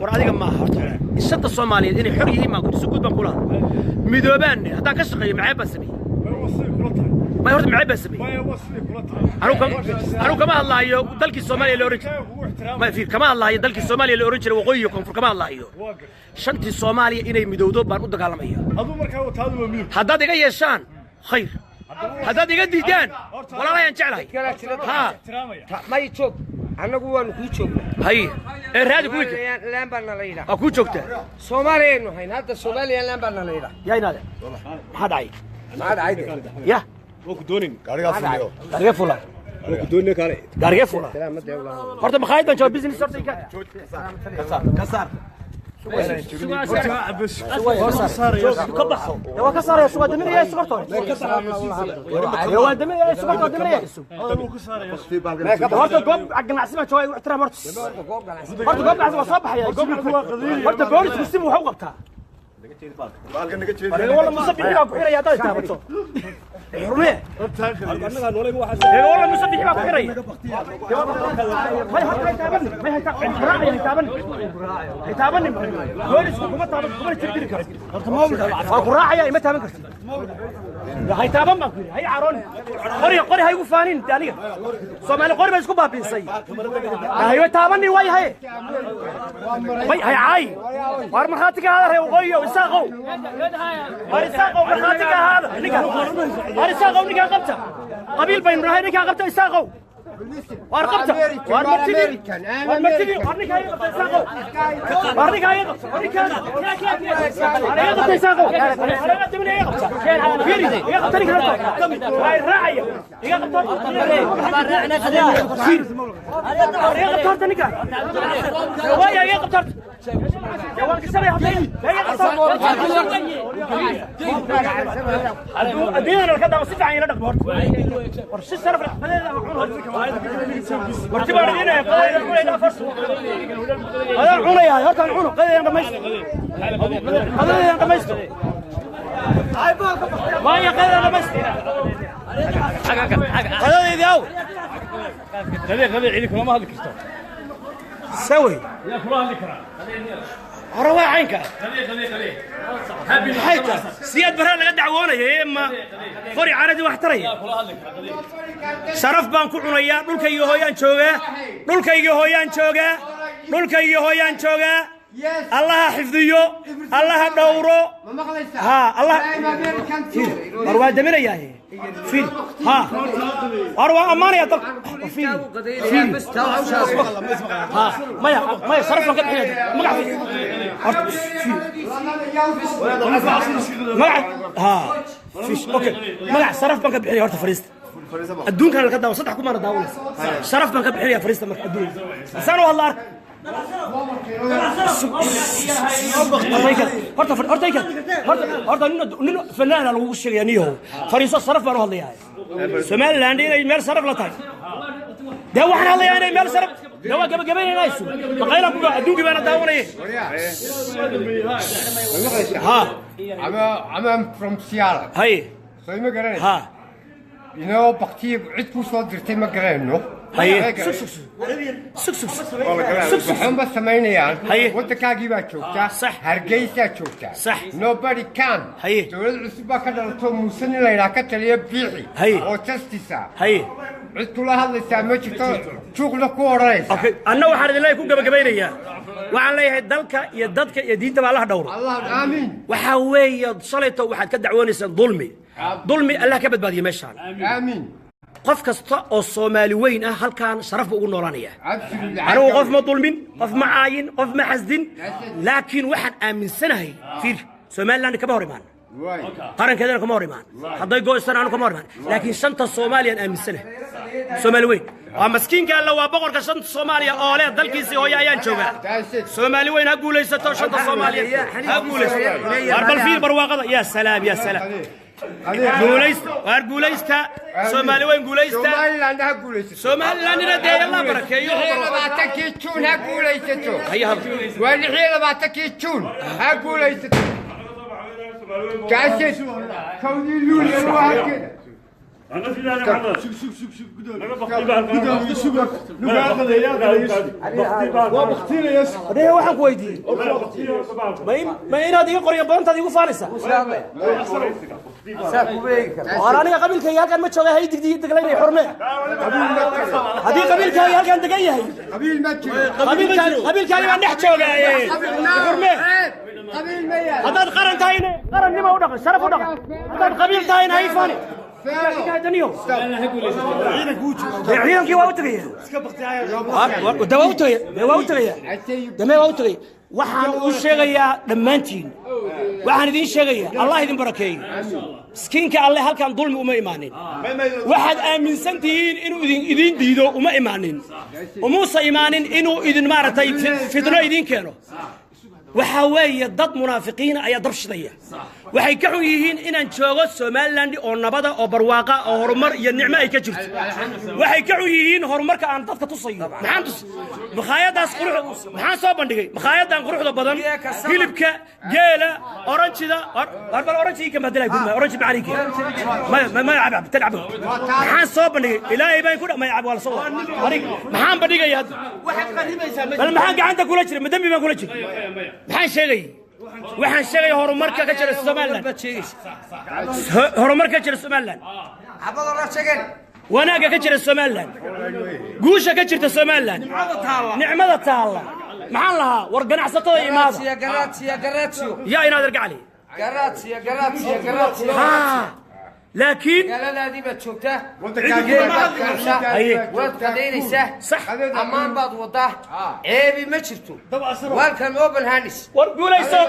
War adiga maaha, horta shanta Soomaaliyeed inay xor yihiin baan ku si guud baan kula hadlay. Midoobaan haddaan ka shaqeeyo, maceeb baan sameeyey? May, horta maceeb baan sameeyey? Anigu kama hadlaayo dalkii Soomaaliya la oran jiray. May, fiir, kama hadlaayo dalkii Soomaaliya la oran jiray waqooyi iyo koonfur, kama hadlaayo. Shantii Soomaaliya inay midowdo baan u dagaalamaya. Haddaad iga yeeshaan, khayr. Haddaad iga diidaan, walaalayaan jeclahay ha. May, joog, annagu waanu kuu joognaa. Hay, ee raadi kuwii Laan baa nala yidhaah. Waa kuu joogtaa. Soomaaliyaynu hayn hadda, Somaliland baa nala yidhaah. Yaa inaade, maxaa dhacay? Maxaa dhacay de? Ya. Gaarigaa fuliyo. Gaarigee fula, gaarigee fula. Horta makhaayad baan jooga, business. Horta ika ka saar, ka bax. Waa ka saaraya. Sugaa daminaya, sugarta hore waa daminaya, sugarta waa daminaya. Horta goob ganacsi baan jooga, igu ixtiraam. Horta goob ganacsi waa soo baxaya. Horta boolisku si buu wax u qabtaa. Baalka naga jeedi. Walla Musabixi baa ku xiraya haddaad taabato. Xurmee walla, Musabixi baa ku xiraya. May, horta hay taabanin. May, hay taabanin, hay taabanin, hay taabanin. Boolisku kuma taaban, kumana jirdiri karo. Waa ku raacaya, ima taaban kartid. Hay taaban baan ku yidhi, hay caroon. Qori, qori ha igu faanin. Aniga Soomaali qori bay isku baabiisay. Hayba taabanin waay, haye. May, hay caay. Waar markhaati ka ahaada, reer waqooyiyo Isaaqow. Waar Isaaqow, markhaati ka ahaada ninka. Waar Isaaqow, ninkaa qabta. Qabiil baynu nahay, ninkaa qabta. Isaaqow, waar qabta. Waar martidii, waar martidii. Waar ninkaa iga qabta, Isaaqow. Waar ninkaa iga qabta. Waar ninkaa waar iga qabta, Isaaqow. Waar iga qabta, iga qabta. Fiiri, iga qabta ninka horta. Waa i raacaya, iga qabta horta. Fiiri, waar iga qabta horta ninka. Waaya, iga qabta horta. Waan gashanaya horta, iga qabta. Adduunyadana ka daawo, si fiican ila dhaqmo horta. War si sharaf leh qadeeda cun horta. Marti baan idiinaya, qadeeda cunayna farso. Adaan cunayaa, horta aan cuno qadeedaan dhamaysto, qadeedaan dhamaysto. Waaya, qadeedaan dhamaysto. Qadeedeedii aw. Qadee, qadee, cidi kulama hadli karto. Saway. Yaa kula hadli karaa? Hore waa caynka. Qadee, qadee, qadee. Maxay tahay? Siyaad Barraa laga dacwoonaya ma qori caradii wax taraya? Kula hadli karaa qadee. Sharaf baan ku cunayaa. Dhulkaygii hooyaan joogaa, dhulkaygii hooyaan joogaa, dhulkaygii hooyaan joogaa. Allaha xifdiyo, Allaha dhowro. Ha, Allah. War waa daminayaa, fiir. Ha, war waa ammaanaya dalka. Fiir, fiir. Ha, maya, maya, sharaf baan ka bixinaya magac. Horta fiir, magac. Ha, fish. Okay, magac sharaf baan ka bixinaya. Horta fariista, adduunkan laga daawo, saddex kumaana daawanaysa. Sharaf baan ka bixinaya fariista. Marka adduunka saan u hadla, ark. Horta horta horta horta nin fanaana lagu sheegaya niyahow, fariiso. Sharaf baan u hadlayaa. Somaliland inay meel sharaf la tahay dee waxaan hadlayaa inay meel sharaf dee waa gabagabaynayna isu maqayla ku adduunkii baana daawanayay. Ha. I'm from Seattle. Hay. Soo ma garanaysa? Ha. Inoo baktiye cid ku soo dirtay ma garanayno. Haye, sug, sug, sug, sug, sug, sug. Waxaanba samaynayaan. Haye. Waddankaagii baa joogtaa. Sax. Hargeysaa joogtaa. Sax. Nobody can. Haye. Dowlad cusub baa ka dhalato, Muuse nin la yidhaha ka taliya, Biixi. Haye. Oo justice ah. Haye. Cid kula hadlaysaa ma jirto, juuqna ku odhanaysa. Okay, anna waxaan idin leeyahay, ku gabagabaynayaa, waxaan leeyahay dalka iyo dadka iyo diinta baa Allaha dhowro. Allah, aamiin. Waxaa weeye, shalayto waxaad ka dacwoonaysaan dulmi. Dulmi Allah ka badbaadiye meeshaan. Aamiin. Qof kasta oo Soomaali weyn ah halkaan sharaf buu ugu noolaanaya. Absolutely. Anigu qof ma dulmin, qof ma caayin, qof ma xasdin, laakiin waxaan aaminsanahay, fiir, Somaliland kama hor imaan. Waay. Qarankeedana kama hor imaan. Hadday go'isana anu kama hor imaan, laakiin shanta Soomaaliyaan aaminsanahay. Soomaali weyn waa maskiinka Alla, waa boqorka shanta Soomaaliya oo leh dalkiisii hooyo ayaan joogaa. That's it. Soomaali weyn ha guulaysato, shanta Soomaaliya ha guulaysato. Waar bal fiir barwaaqada! Ya salaam, ya salaam! Guulaysta, waar guulaysta, Soomaali weyn guulaysta. Somaliland ha guulaysato. Somalilandina dee Allah barakeeyo. 26-kii Juun ha guulaysato. Haya hadal. Waa 26-kii Juun, ha guulaysato. That's it. 1-dii Luulyo waa halkeeda. Odhaye, waxaan ku weydiiyey, ma inaad iga qoryo badantaad igu faanaysaa? Waan aniga qabiilkayga halkan ma jooga, hay digdi deglaynay xurmee. Haddii qabiilkaaga halkan degan yahay, Qabiil ma jiro. Qabiilkaaga baan dhex joogaaye, xurmee. Qabiil ma yaal. Haddaad qaran tahayna qarannimo u dhaqan, sharaf u dhaqan. Haddaad qabiil tahayna hay faani. Ciidankii waa u tegaya, de waa u tegaya, de waa u tegaya, dame waa u tegaya. Waxaan u sheegayaa dhammaantiin, waxaan idiin sheegayaa, Allah idin barakeeyo. Miskiinka Alle halkan dulmi uma imaanin. Waxaad aaminsan tihiin inuu idin idiin diido uma imaanin, umuusa imaanin inuu idin maaragtay fitno idiin keeno. Waxaa weeye dad munaafiqiina ayaa dab shidaya. Waxay ka xun yihiin inaan joogo Somaliland oo nabada oo barwaaqa oo horumar iyo nicmo ay ka jirto. Waxay ka xun yihiin horumarka aan dadka tusayo. Maxaan tus makhaayadaas qurux? Maxaan soo bandhigay? Makhaayadan quruxda badan, hilibka geela, oranjida. War bal oranjigii kama hadilay gudma oranji macalinkii maya maya cab cab tan cab. Maxaan soo bandhigay? Ilaahay baan ku maya cab waa la soo wadaa. Maxaan bandhigaya hadda? Bal maxaan gacanta kula jira? Ma dembi baan kula jira? Maxaan sheegayay? Waxaan sheegaya horumarka ka jira Somaliland, horumarka ka jira Somaliland, wanaagga ka jira Somaliland, guusha ka jirta Somaliland, nicmada taalla. Maxaan lahaa? War ganacsatada imaada. Yaa inaad ergacli, laakiin Magaaladaadii baad joogtaa, baad karsaa, waad qadaynaysaa, sax, ammaan baad wadaa, ceebi ma jirto. Welcome, open hands. War guulayso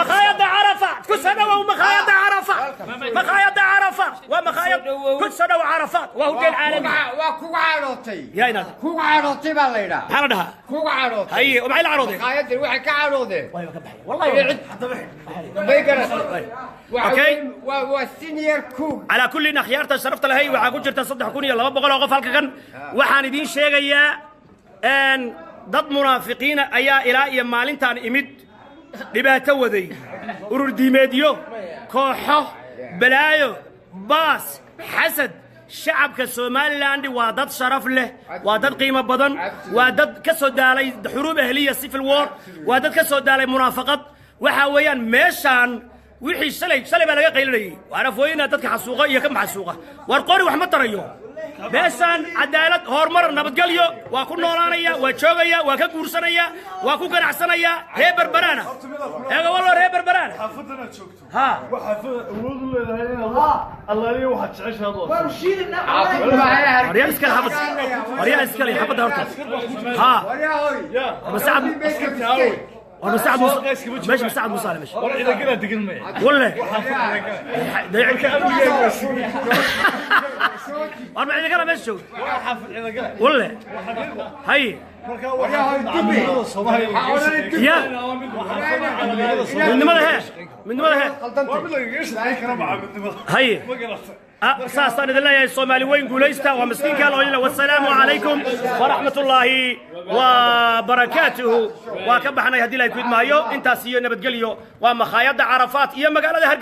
makhaayadda Carafa ku soo dhawow. Makhaayadda Carafa, makhaayadda Carafa waa makhaayad ku soo dhawow. Carafaat waa huteel caalami. Waa kuga cadhootay. Yaa inaad Kuga cadhootay baa la yidhaa. Maxaa la dhahaa? Kuga cadhootay. Haye, oo maxay la caroodeen? Makhaayaddan waxay ka cadhoodeen way ka baxay wallahi. May garatay? Okay. Waa senior cook. Calaa kullin, akhyaarta sharafta lahay, waxaa ku jirta 3200 oo qof halka kan. Waxaan idiin sheegayaa, dad munaafiqiina ayaa ilaa iyo maalintaan imid dhibaato waday, urur diimeedyo, kooxo balaayo, baas, xasad. Shacabka Somaliland waa dad sharaf leh, waa dad qiimo badan, waa dad ka soo daalay xuruub ahliya, civil war, waa dad ka soo daalay munaafaqad. Waxaa weeyaan meeshaan wixii shalay shalay baa laga qaylinayay, waana fooyina dadka xasuuqa iyo ka maxasuuqa. War qori wax ma tarayo meeshaan. Cadaalad, horumar, nabadgelyo waa ku noolaanaya, waa joogaya, waa ka guursanaya, waa ku ganacsanaya. Reer Berberaana eega wallo, reer Berberaana. Xaafadanaad joogto ha waxaad awood u leedahay inaad allaaliya waxaad jeceshaad. Waryaa iskale xabad, waryaa iskale xabadda horta ha. Masacad, war masacad muuse meesha, masacad muuse meesha. War ciidankanaa degan maya. Walle Marka amnigaaga waa sugay. War ma ciidankana meesha jooga? Waa xaafad ciidangala. Walle hay. Marka waxaa midnimada Soomaaliya Ya midnimada hee, midnimada hee. Waa mid lagaga shaqayn kara maca midnimada. Haye. Ma garatay? Saasaan idin leeyahay, Soomaali weyn guulaysta. Waa miskiinka loo. Wasalaamu calaykum waraxmat ullaahi wabarakaatuhu. Waa ka baxnay haddii ilahay ku idmaayo. Intaas iyo nabadgelyo. Waa makhaayadda Carafaat iyo magaalada Hargeysa.